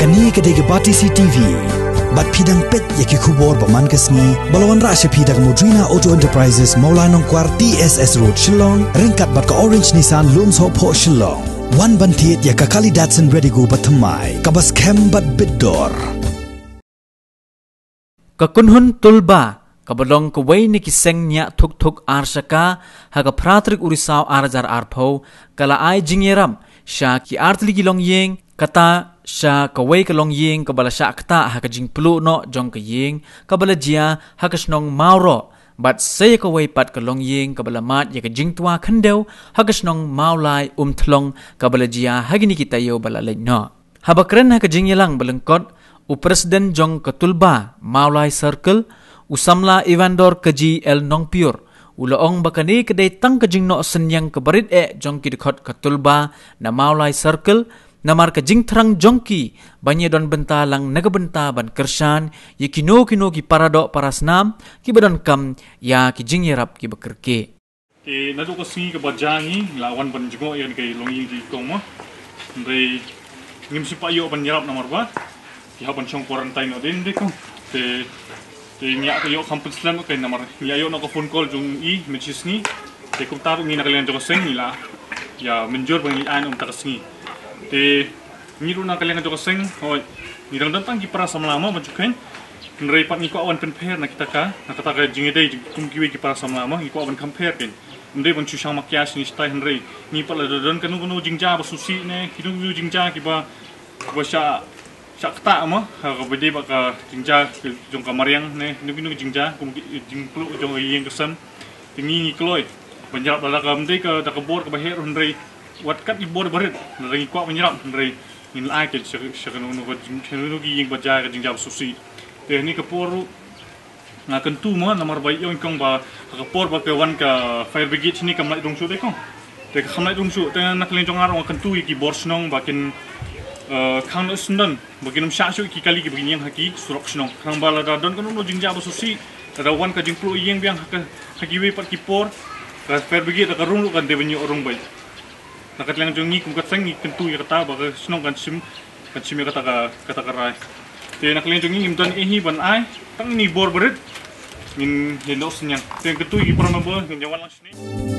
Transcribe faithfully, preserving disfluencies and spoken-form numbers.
Kane ka dei ka Batesi TV. Bad phi dang peit ïa ki khubor ba man ka sngi ba la wanrah sha phi da ka Modrina Auto Enterprises, Mawlai Nongkwar, T S S Road, Shillong, ryngkat bad ka Orange Nissan, Lumshyiap, Shillong. Wan ban thied ïa ka Kali Datsun Redigo ba thymmai, kaba skhem bad bit dor. Ka kynhun Tulba, kaba long kawei na ki seng ñiah thuk thuk ar shaka, ha ka phra tarik u Risaw ar hajar arphew, ka la ai jingïarap sha ki artylli ki longïing, kata sha kawei ka longïing kaba la shah ktah ha ka jingpluh noh jong ka ïing kaba la jia ha ka shnong Mawroh, bad sa ïa kawei pat ka longïing kaba la mad ïa ka jingtwa khyndew ha ka shnong Mawlai Umthlong kaba la jia ha kine ki taïew ba la leit noh. Haba kren ha ka jingïalang ba lyngkot, u President jong ka Tulba Mawlai Circle, u samla Evandor Kaji L Nongpior, u la ong ba kane ka dei tang ka jingnoh synñiang kaba rit eh jong ki dkhot ka Tulba na Mawlai Circle, namar ka jingthrang jong ki ban ïadon bynta lang na ka bynta ban kyrshan ïa kino kino ki paradoh parasnam kiba donkam ïa ki jingïarap kiba kyrkieh. Te naduh ka sngi kaba jia ngi la wan ban jngoh ïa kane ka longïing jong i kong mo. Hynrei ngim shym pat ïoh ban ïarap namar ba ki hap ban shong quarantine noh dei kong. Te, te ngi ïa ka ïoh kham pynslem ka namar ngi ïa ïoh noh ka phone call jong i mynta shi sngi. Te kumta ruh ngi na ka liang jong ka seng ngi la ïa mynjur ba ngi ai noh mynta ka sngi. Te ngi ruh na ka liang jong ka seng, hooid, ngi dang don tang ki para samla mo ban shu kheiñ. Hynrei pat ngi kwah wan pynpher na kita ka, na kata ka jingïadei kum kiwei ki para samla mo, ngi kwah wan compare kein. Ym dei ban shu shang makia shane shatai hynrei ngi pat la don kano kano jingjia ba sngewsih ne kino kino jingjia kiba, kiba shah, shah ktah mo, ha kaba dei bad ka jingjia jong ka mariang ne kino kino jingjia kum ki jingpluh jong ka ïing ka sem. Te ngi ngi kloi ban ïarap da ka, ym dei ka, da ka bor kaba heh ruh hynrei wat kat i bor barit, hynrei ngi kwah ban ïarap hynrei ngin la ai kein sha, sha kano kano ka jing, sha kano kano ki ïing ba jia ka jingjia ba sngewsih. Te hynne ka por ruh nga kyntu mo namar ba ïoh kong ba ha ka por ba ka wan ka fire brigade shane kam lait rung shuh dei kong. Te kam lait rung shuh, te na ka liang jong nga ruh nga kyntu ïa ki bor shnong ba kin, eh, khang noh syndon ba kin ym shah shuh ki kali kiba kin ïeng ha ki surok shnong. Khnang ba lada don kano kano jingjia ba sngewsih, lada wan ka jingpluh ïing biang ha ka, ha kiwei pat ki por, ka fire brigade da ka rung ruh kan dei ban ïoh rung beit. Na ka liang jong ngi kum ka seng ngi kyntu ïa kata ba ka shnong kan shim, kan shim ïa kata ka, kata ka rai. Te na ka liang jong ngi ngim don ei hi ban ai, tang ine i bor barit ngin ïa noh synñiang. Te ngi kyntu ïa ki para member ngin ïa wan lang shane.